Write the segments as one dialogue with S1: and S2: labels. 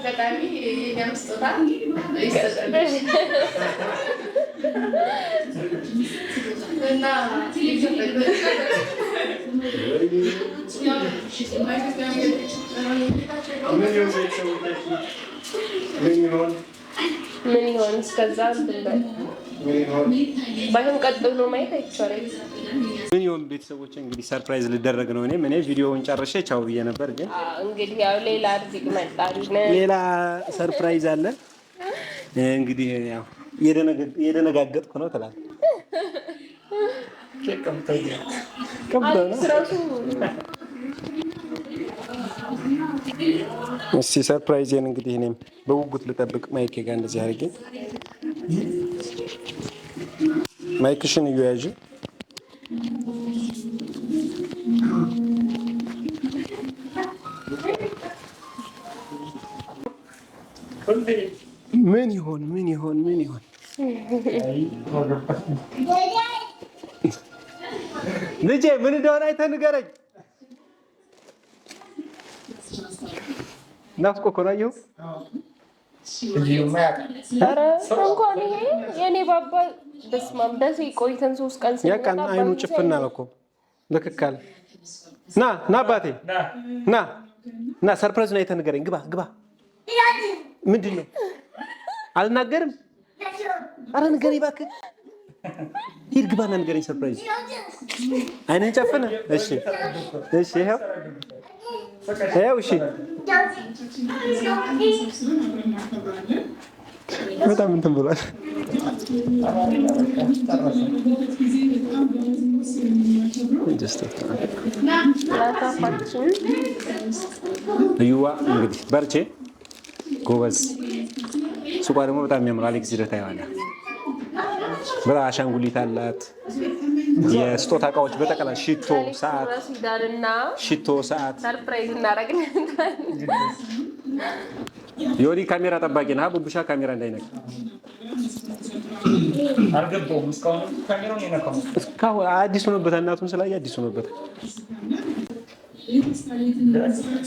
S1: አጋጣሚ የኛም ስጦታ ይሰጣል እና
S2: ምን ይሆን?
S3: ምን ይሆን? እስከዛ እንትን በል።
S2: ምን ይሆን?
S3: ባይሆን ቀጥ ብሎ ማየት አይቻልም።
S2: ምን ይሆን? ቤተሰቦች፣ እንግዲህ surprise ልደረግ ነው። እኔም እኔ ቪዲዮውን ጨርሼ ቻው ብዬ ነበር፣ ግን
S3: አዎ፣ እንግዲህ ያው ሌላ እርዚቅ መጣልን።
S2: ሌላ surprise አለ። እንግዲህ ያው እየደነጋገጥኩ ነው ትላለህ። ቀምተው ነው።
S3: አሌክስ ራሱ
S2: እስቲ surprise ኤን እንግዲህ እኔም በጉጉት ልጠብቅ። ማይኬ ጋር እንደዚህ አድርጌ mic ሽን እየያዥ። ምን ይሆን? ምን ይሆን? ምን ይሆን? ልጄ፣ ምን እንደሆነ አይተህ ንገረኝ። ናፍቆ እኮ ነው፣ አየኸው?
S3: ኧረ እንኳን ይሄ የኔ ባባ፣ በስመ አብ፣ ደሴ ቆይተን 3 ቀን
S2: ያ ቀን
S3: ስንመጣ
S2: አይኑ
S3: አባቴ
S2: ጭፍን አለ እኮ፣ ልክክ አለ። ና ና አባቴ፣ ና ና፣ surprise ነው፣ አይተህ ንገረኝ። ግባ ግባ። ምንድን ነው? አልናገርም። አረ ንገረኝ እባክህ። ሂድ ግባና ንገረኝ። Surprise አይንህን ጨፍነህ። እሺ፣ ይኸው ይኸው። እሺ፣ በጣም እንትን ብሏል። Just
S3: ላታፋችን
S2: እዩዋ እንግዲህ፣ በርቼ ጎበዝ። ሱቋ ደግሞ በጣም የሚያምር፣ አሌክስ ሂደህ ታየዋለህ። በጣም አሻንጉሊት አላት። የስጦታ እቃዎች በጠቅላላ፣ ሽቶ፣ ሰዓት፣
S3: ራሱ ይዳርና
S2: ሽቶ፣ ሰዓት።
S3: Surprise እናደርግለታለን።
S2: የወዲ ካሜራ ጠባቂ ነህ። ቡቡሻ ካሜራ እንዳይነካ።
S4: አልገባውም። እስካሁን ካሜራውን የነካው
S2: እስካሁን አዲስ ሆኖበታል። እናቱን ስላየ አዲስ ሆኖበታል።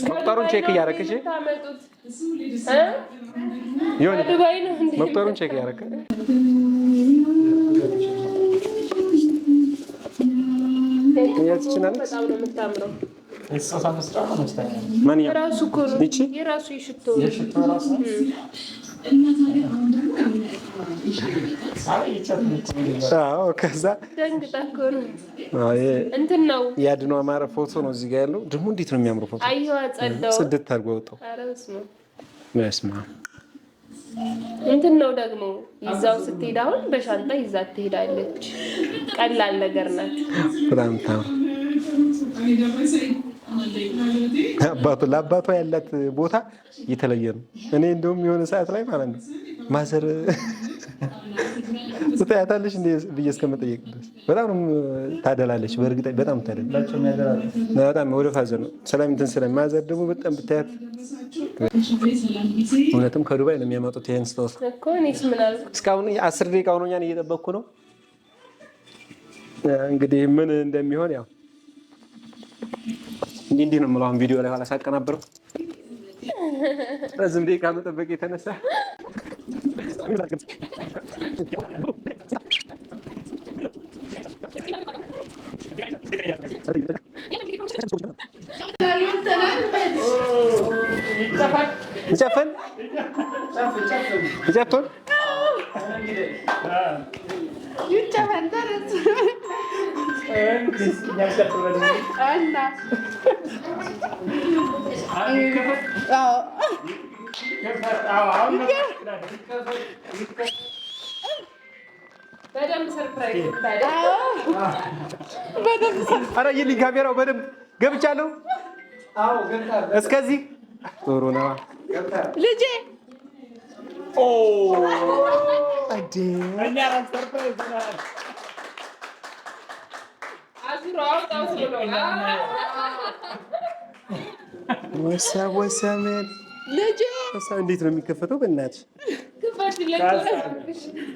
S2: መቁጠሩን check እያደረክ እሺ።
S3: የምታመጡት እ?
S2: ዮኒ፣
S3: ዱባይ ነው እንዴ?
S2: መቁጠሩን check እያደረክ። ያትችናለች።
S3: በጣም ነው የምታምረው።
S4: የስጦታ መስጫ ነው መሰለኝ።
S2: ማንኛው?
S3: የራሱ እኮ ነው።
S2: ይቺ?
S3: የራሱ የሽቶ ነው።
S4: የሽቶ ራሱ ነው። አይ ይቻት ነው።
S2: አዎ፣ ከዛ
S3: ደንግጣ እኮ ነው።
S2: አዎ፣ ይሄ
S3: እንትን ነው።
S2: የአድኖ አማረ ፎቶ ነው እዚህ ጋር ያለው። ደግሞ እንዴት ነው የሚያምረው ፎቶ!
S3: አየዋ ጸዳው።
S2: ጽድት አድርጎ ወጣው።
S3: ኧረ በስመ አብ።
S2: በስመ አብ።
S3: እንትን ነው ደግሞ፣ ይዛው ስትሄድ አሁን በሻንጣ ይዛ ትሄዳለች። ቀላል ነገር ናት።
S2: በጣም ታምር። አባቱ ለአባቷ ያላት ቦታ የተለየ ነው። እኔ እንደውም የሆነ ሰዓት ላይ ማለት ነው ማዘር ትታያታለሽ እንደ ብዬ እስከመጠየቅ ድረስ በጣም ነው ታደላለች። በእርግጥ በጣም ታደላለች። በጣም ወደ father ነው ስለምንትን ስለ ማዘር ደግሞ በጣም ብታያት እውነትም ከዱባይ ነው የሚያመጡት ይሄን ስጦታ።
S3: እኮ እኔስ ምን አልኩ?
S2: እስካሁን 10 ደቂቃ ሆኖኛል፣ እየጠበቅኩ ነው። እንግዲህ ምን እንደሚሆን ያው እንዲህ እንዲህ ነው የምለው። አሁን ቪዲዮ ላይ ኋላ ሳቀናብረው ረዝም ደቂቃ መጠበቅ የተነሳ እንጨፍን እንጨፍን።
S1: ይጨፈን ተረስ እና አዎ።
S3: በደንብ surprise ታዲያ።
S2: ኧረ ይልኝ ካሜራው፣ በደንብ ገብቻለሁ። እስከዚህ ጥሩ ነው።
S1: ልጄ።
S2: እንዴ!
S3: አዙሮ አውጣው ቶሎ።
S2: ወሳ ወሰመን
S1: ልጄ።
S2: ወሳ፣ እንዴት ነው የሚከፈተው? በእናትሽ።
S3: ክፈትለት።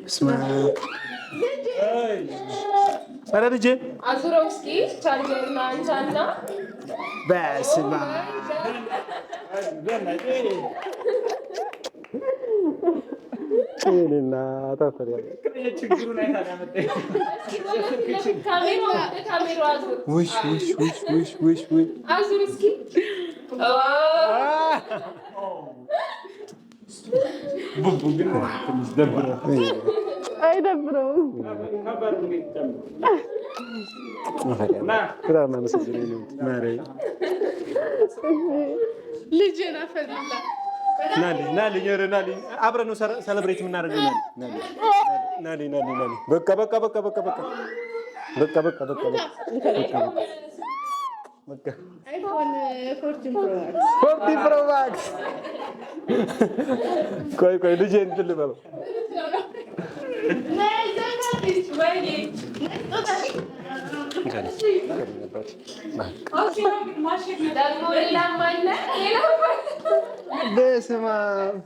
S2: በስመ አብ። ኧረ ልጄ።
S3: አዙረው እስኪ ቻርጀርና አንሳና።
S2: በስመ አብ። የእኔ እናት አፈር ያለ
S4: ችግሩን አይታ ነው ያመጣኝ።
S3: እስኪ ወደ ፊት ለፊት ካሜራው ወደ ካሜራው አዙር።
S2: ውሽ ውሽ ውሽ ውሽ ውሽ ውሽ።
S3: አዙር እስኪ።
S4: ቡቡ ግን ትንሽ ደብሯል።
S1: አይደብረውም።
S4: ከባድ ነው የሚጨምረው።
S2: አፈር ያለ በጣም አመሰግናለሁ ማርያም።
S1: ልጄን አፈልላ።
S2: ናልኝ ናልኝ፣ ኧረ ናልኝ፣ አብረን ነው celebrate የምናደርገው። ናልኝ ናልኝ ናልኝ ናልኝ፣ በቃ በቃ በቃ በቃ በቃ በቃ በቃ በቃ በቃ በቃ።
S1: iPhone 14 Pro Max።
S2: 14 Pro Max። ቆይ ቆይ፣ ልጄ እንትን ልበለው።
S1: ነይ ዘጋቢች ወይኔ
S3: ደግሞ ሌላም አለ፣ ሌላም አለ።
S2: በስመ አብ።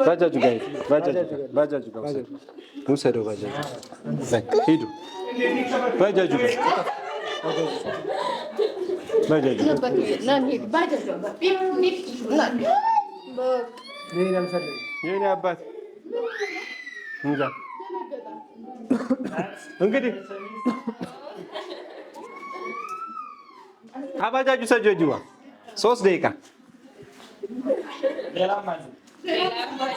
S2: ባጃጁ ጋር ሂድ፣ ባጃጁ ጋር፣ ባጃጁ ጋር ውሰደው፣ ውሰደው ባጃጁ በቃ ሂዱ ባጃጁ ጋር፣ ባጃጁ ጋር።
S1: ና እንሂድ። ባጃጅ ነው። ቢፕ ቢፕ ና በቃ።
S2: የኔ አባት እንጃ እንግዲህ አባጃጁ ሰጆጅዋ 3 ደቂቃ።
S4: ሌላም አለ።
S3: ሌላም አለ።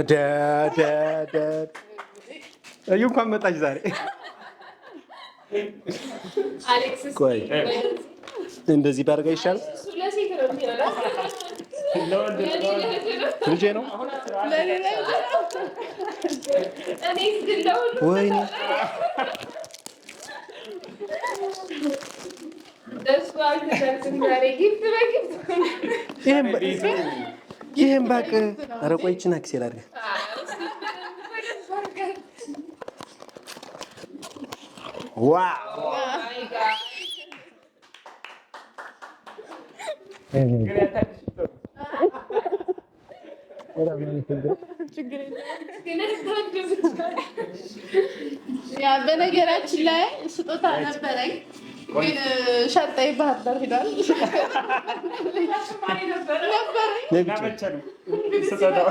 S2: ደ ደ ደ እዩ እንኳን መጣች ዛሬ።
S3: አሌክስ እስኪ
S2: ቆይ እንደዚህ ባደርግ አይሻልም?
S3: እሱ ለሴት ነው የሚሆነው።
S4: ለወንድ
S3: ለእኔ ለእህት ነው።
S2: ልጄ ነው።
S3: እኔ ግን ለሁሉ
S2: ወይኔ።
S3: እሱ አልተቻልኩም ዛሬ gift በ gift።
S2: ይሄን ባቅ ኧረ ቆይ ይህችን አክሴል አድርገህ። Wow!
S3: My God.
S4: ግን ያታክሽ
S3: ግን ወንድ ብቻ።
S1: Yeah፣ በነገራችን ላይ ስጦታ ነበረኝ ግን ሻንጣዬ ባህር ዳር ሄዷል። ነበረኝ።
S4: እና መቼ ነው ስጦታው?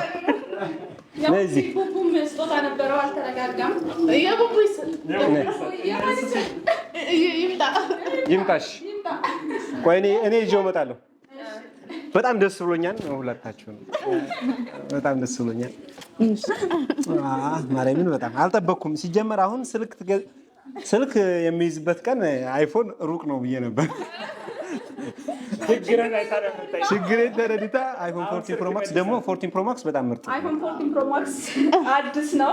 S2: ለዚህ
S5: ቡቡም ስጦታ ነበረው፣ አልተረጋጋም።
S1: የቡቡ ይሰጥ ይምጣ።
S2: ይምጣሽ። ቆይ እኔ ይዤው እመጣለሁ። በጣም ደስ ብሎኛል። ሁለታችሁ በጣም ደስ ብሎኛል። ማርያምን በጣም አልጠበቅኩም። ሲጀመር አሁን ስልክ የሚይዝበት ቀን iPhone ሩቅ ነው ብዬ ነበር።
S4: ችግርን አይታ ነው ያመጣኝ።
S2: ችግሬን ተረድታ iPhone 14 Pro Max፣ ደግሞ 14 Pro Max በጣም ምርጥ ነው።
S5: iPhone 14 Pro Max አዲስ ነው።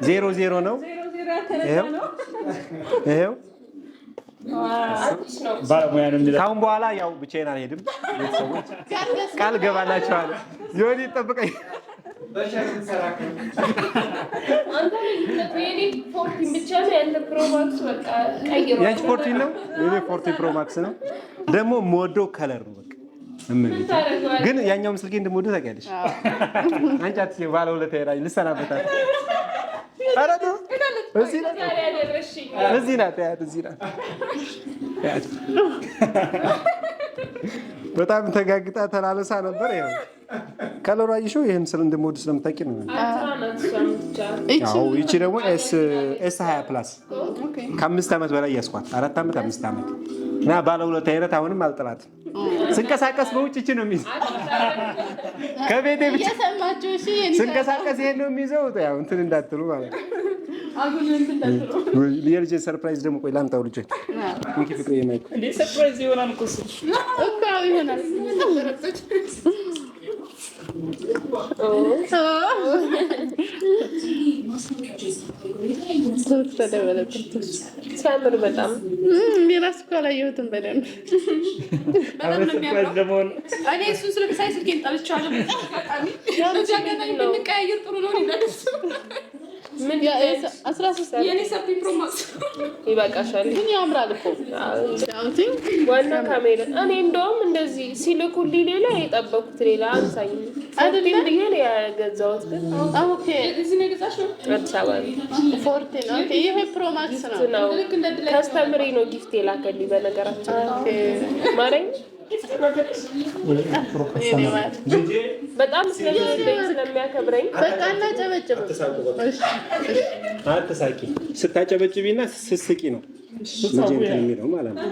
S2: 00 ነው።
S5: 00 ያልተነካ
S2: ይኸው።
S5: ነው።
S2: ይኸው።
S3: አዲስ ነው።
S4: ባለሙያ ነው የሚለው።
S2: ካሁን በኋላ ያው ብቻዬን አልሄድም። ቤተሰቦች ቃል ገባላችኋለሁ። ዮኒ ጠብቀኝ።
S3: አንተ ልዩነቱ የኔ 14 ብቻ ነው፣ ያንተ Pro Max በቃ ቀይሯል።
S2: ያንቺ 14 ነው፣ የኔ 14 Pro Max ነው። ደግሞ የምወደው color ነው። በቃ እመቤቴ።
S3: ታደርገዋለህ?
S2: ግን ያኛውም ስልኬ እንደምወደው ታውቂያለሽ። አንቺ አትይም፣ ባለውለታዬ ናት። ልሰናበታት። ኧረ ተው፣ እዚህ ናት፣
S3: ዛሬ ያደረሽኝ።
S2: እዚህ ናት፣ ያት እዚህ ናት። ያት በጣም ተጋግጣ ተላለሳ ነበር። ያው color ኡ አየሽው? ይሄን ስል እንደምወድ ስለምታውቂ ነው።
S3: Ultra ናት እሷ ብቻ።
S2: አዎ፣ ይቺ ደግሞ S 20 Plus ከ5 ዓመት በላይ ያስኳት፣ 4 ዓመት 5 ዓመት እና ባለውለታዬ ናት። አሁንም አልጥላትም። ስንቀሳቀስ በውጭ ይቺ ነው የሚይዘው። ከቤቴ ብቻ
S1: እየሰማችሁ እሺ። የኔ
S2: ስንቀሳቀስ ይሄን ነው የሚይዘው። ያው እንትን እንዳትሉ ማለት ነው።
S5: አጉል እንትን እንዳትሉ።
S2: የልጄን surprise ደግሞ ቆይ ላምጣው። ልጄ እንኪ ፍቅሬ mic።
S4: እንዴ surprise ይሆናል እኮ እሱ።
S1: እኮ ይሆናል። ስልክ ተደወለበት።
S3: ሲያምር በጣም።
S1: የራስ እኮ አላየሁትም በደንብ።
S5: በጣም ነው የሚያምረው።
S4: Surprise ለመሆን
S5: እኔ እሱን ስልክ ሳይ ስልኬን ጠልቼዋለሁ። በዚህ አጋጣሚ በዚህ አጋጣሚ ብንቀያየር ጥሩ ነው። እኔ እና እሱ
S3: ምን?
S5: 13።
S1: የኔ 13 Pro Max።
S3: ይበቃሻል።
S5: ግን ያምራል እኮ።
S3: ዋና ካሜራ። እኔ እንደውም እንደዚህ ሲልኩልኝ ሌላ የጠበኩት ሌላ አንሳኝ
S5: አይደለ?
S3: ብዬ ነው የገዛሁት፣ ግን
S5: Okay።
S1: እዚህ ነው የገዛሽው?
S3: አዲስ አበባ ነው።
S5: 14፣ okay። ይሄ Pro Max ነው።
S3: ነው።
S1: ልክ እንደ ድል።
S3: Customer ኤ ነው gift የላከልኝ በነገራችን ላይ። ማርያም።
S5: የኔ ማለት
S3: በጣም ስለሚወደኝ ስለሚያከብረኝ።
S5: በቃ እናጨበጭብ።
S2: አትሳቂ። ስታጨበጭቢና ስትስቂ ነው ልጄ እንትን የሚለው ማለት ነው።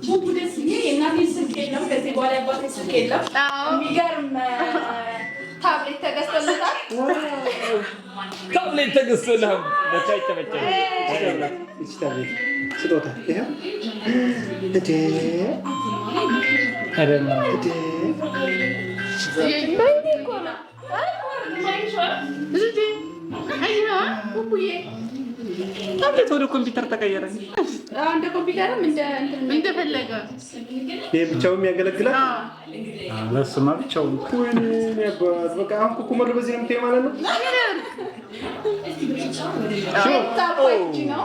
S1: ቡቡ ደስዬ የእናቴ ስልክ የለም፣ ከዚህ በኋላ የአባቴ ስልክ የለም። የሚገርም ታብሌት ተገዝቶለታል።
S4: ታብሌት ተገዝቶልሃል። ለቻ ይጨበጨብ።
S2: ይቺ ታብሌት ስጦታ ይኸው። እንዴ እንዴ!
S3: በይኔ እኮ ነው።
S1: ቡቡዬ።
S4: ታብሌት ወደ ኮምፒውተር ተቀየረ።
S1: አዎ፣ እንደ ኮምፒውተርም እንደ እንትን
S5: እንደፈለገ።
S2: ይሄ ብቻውም ያገለግላል።
S4: ለእሱማ ብቻውን።
S2: ወይኔ አባት፣ በቃ አሁን ኩኩመሉ በዚህ ነው የምትይው ማለት ነው።
S1: 5G ነው።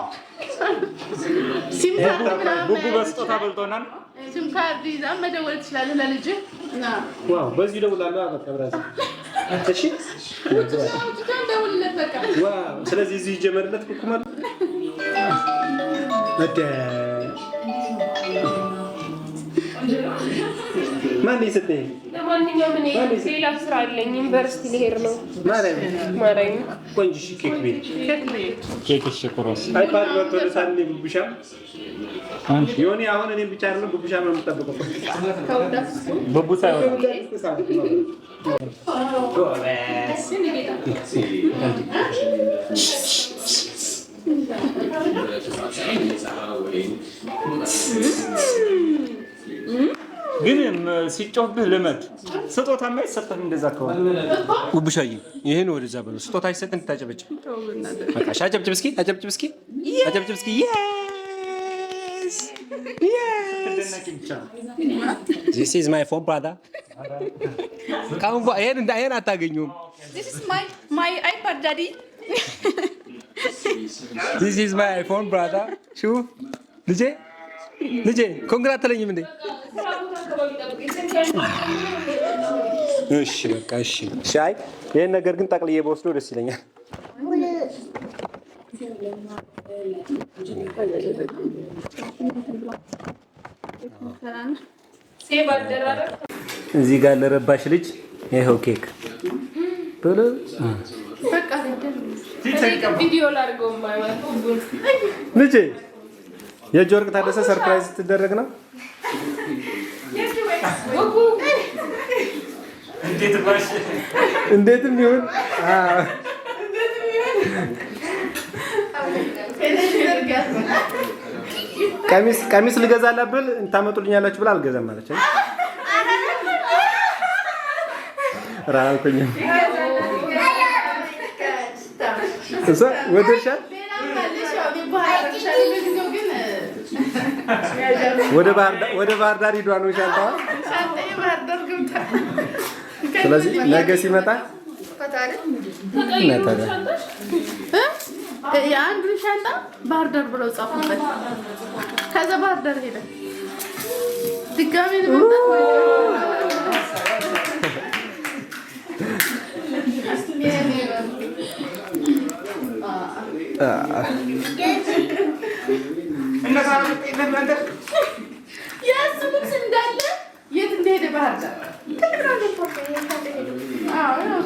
S5: ሲም ካርድ ምናምን።
S4: ቡቡ በስጦታ በልጦናል።
S5: ሲም ካርድ ይዛ መደወል ትችላለህ ለልጅህ።
S2: Wow፣ በዚህ እደውላለሁ። በቃ brother፣ እሺ።
S1: ደውልለት በቃ።
S2: Wow፣ ስለዚህ እዚህ ይጀመርለት ኩኩመሉ ወደ ማን የሰጠኝ?
S3: ለማንኛውም እኔ ሌላ ስራ አለኝ፣ ዩኒቨርሲቲ ልሄድ ነው።
S2: ማርያም።
S3: ማርያም።
S2: ቆንጆ። እሺ፣ ኬክ ቤት።
S4: ኬክ እሺ፣ ቁረስ።
S2: iPad ወጥቶለታል። እኔ ቡቡሻ የሆነ አሁን እኔም ብቻ አይደለም ቡቡሻ ነው የምጠብቀው።
S4: ቡቡ ሳይሆን
S2: ጎበዝ።
S4: ግን ሲጮህብህ ልመድ። ስጦታማ አይሰጥህም እንደዛ ከሆነ።
S2: ቡቡሻዬ ይህን ወደዛ በለው። ስጦታ አይሰጥ እንድታጨበጭብ። በቃ እሺ፣ አጨብጭብ እስኪ፣ አጨብጭብ እስኪ፣ አጨብጭብ እስኪ። Yes yes።
S4: ትደነቂ ብቻ ነው።
S2: This is my phone, brother። ካሁን በኋላ ይሄን አታገኙም።
S1: This is my iPad, daddy.
S2: This is my iPhone, brother። شوف ልጄ፣ ልጄ congra አትለኝም እንዴ? እሺ በቃ እሺ። እሺ፣ አይ ይሄን ነገር ግን ጠቅልዬ በወስዶ ደስ ይለኛል።
S3: Save አደራረግ።
S2: እዚህ ጋር ለረባሽ ልጅ ይኸው ኬክ ብሎ።
S3: ቪዲዮ ላድርገው የማይሆን።
S2: ልጄ የእጅ ወርቅ ታደሰ surprise ስትደረግ ነው።
S3: ቡቡ።
S4: እንዴት ባሽ።
S2: እንዴትም ይሁን አዎ። ቀሚስ ልገዛላት ብል ታመጡልኛላችሁ ብላ አልገዛም አለች። ኧረ አላልኩኝም። እሷ ወደድሻት?
S5: ሌላም አለሽ፣ ያው እኔ በኋላ አደርግሻለሁ። ለጊዜው ግን
S2: ወደ ባህር ዳር ሂዷ ነው ሻንጣዋ።
S5: ሻንጣዬ ባህር ዳር ገብቷል።
S2: ስለዚህ ነገ ሲመጣ እና ታዲያ
S5: እ? የአንዱን ሻንጣ ባህር ዳር ብለው ጻፉበት። ከዛ ባህር ዳር ሄደ። ድጋሜ ለመምጣት የእሱ ልብስ እንዳለ የት እንደሄደ ባህር ዳር። አዎ፣ ያው